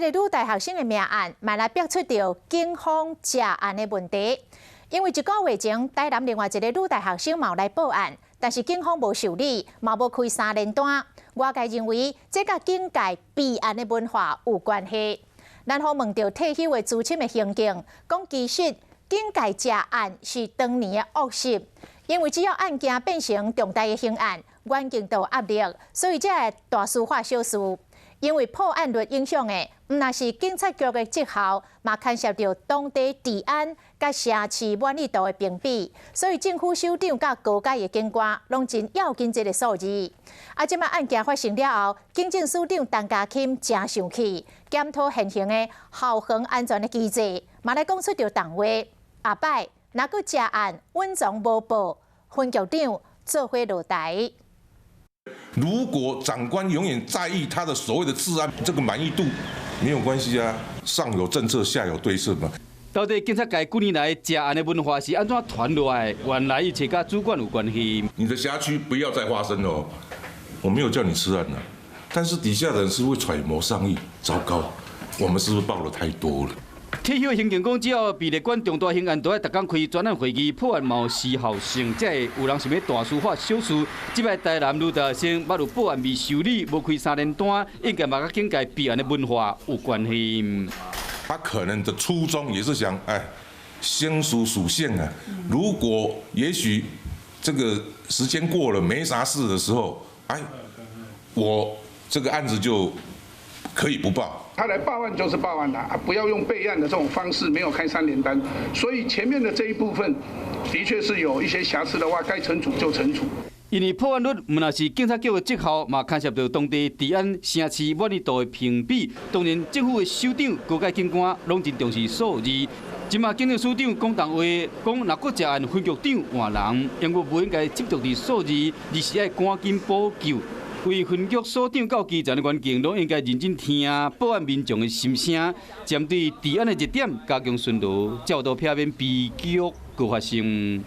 個女大學生的命案，嘛來逼出著警方食案的問題。因為一個月前，台南另外一個女大學生嘛來報案，但是警方無受理，嘛無開三聯單。外界認為這佮警界避案的文化有關係。咱訪問著退休的資深的刑警，講其實警界食案是長年的惡習，因為只要案件變成重大的刑案，環境就有壓力，所以才會大事化小事。因為破案率影響的，毋但是警察局的績效，嘛牽涉著當地治安佮城市滿意度的評比，所以政府首長佮高階的警官攏真要緊這个數字。啊，這擺案件發生了後，警政署長陳家欽誠生氣，檢討現行的校園安全的機制，嘛來講出著重話。下擺若閣食案隱藏無報，分局長做伙落台。如果長官永遠在意他的所謂的治安這個滿意度，沒有關係啊，上有政策，下有對策嘛。到底警察界幾年來食案的文化是按怎傳落來？原來一切佮主管有關係。你的轄區不要再發生了，我沒有叫你吃案啊，但是底下的人是會揣摩上意，糟糕，我們是不是報了太多了？退休刑警講，只要被列管重大刑案，都愛逐工開專案會議，破案嘛有時效性，才會有人想欲大事化小事。這擺台南女大學生捌有報案未受理，無開三聯單，應該嘛佮警界避案的文化有關係。他可能的初衷也是想，哎，先屬屬性啊。如果也許這個時間過了沒啥事的時候，哎，我這個案子就可以不報。他來報案就是報案啦，啊，不要用備案的這種方式，沒有開三聯單，所以前面的這一部分的確是有一些瑕疵的話，該懲處就懲處。因為破案率毋但是警察局的績效，嘛牽涉著當地治安、城市滿意度的評比。當然，政府的首長、高階警官攏真重視數字。這馬警政署長講重話，講若閣食案分局長換人，因為無應該執著佇數字，而是愛趕緊補救。為分局所長到基層的員警，攏應該認真聽報案民眾的心聲，針對治安的熱點加強巡邏，才有避免悲劇閣發生。